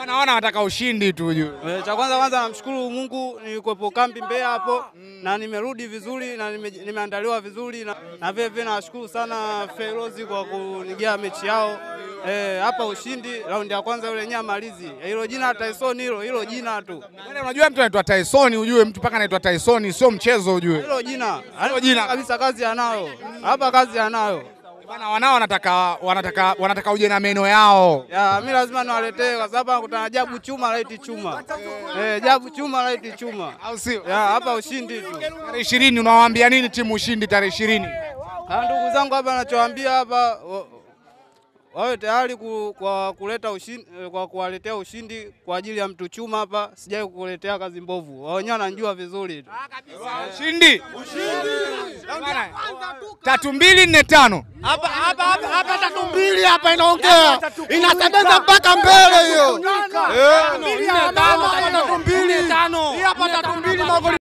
Naona wanataka ushindi tu ujue. Cha kwanza namshukuru Mungu nilikuwepo kambi Mbeya hapo na nimerudi vizuri na nimeandaliwa vizuri na vile vile nashukuru sana Ferozi kwa kunigia mechi yao. Hapa ushindi raundi ya kwanza yule nyamalizi. Hilo jina Tyson hilo jina tu. Bwana unajua mtu anaitwa Tyson ujue mtu paka anaitwa Tyson sio mchezo ujue. Hilo jina. Hilo jina kabisa kazi anayo. Hapa kazi anayo. Bwana wanao wanataka uje na meno yao. Ya mimi lazima niwaletee kwa sababu nakutana jabu chuma laiti chuma. Jabu chuma laiti chuma. Au sio? Ya hapa ushindi tu. Tarehe 20 unawaambia nini timu ushindi tarehe 20? Ndugu zangu hapa ninachowaambia hapa wawe tayari kwa kuleta ushindi, kwa kuwaletea ushindi kwa ajili ya mtu chuma hapa. Sijai kukuletea kazi mbovu. Wao wenyewe wanajua vizuri tu. Ushindi. Ushindi. 3 2 4 5. Hapa hapa hapa 3 2 hapa inaongea. Inasebeza mpaka mbele hiyo. 4 5 3 2 5. Hii hapa 3 2 magoli.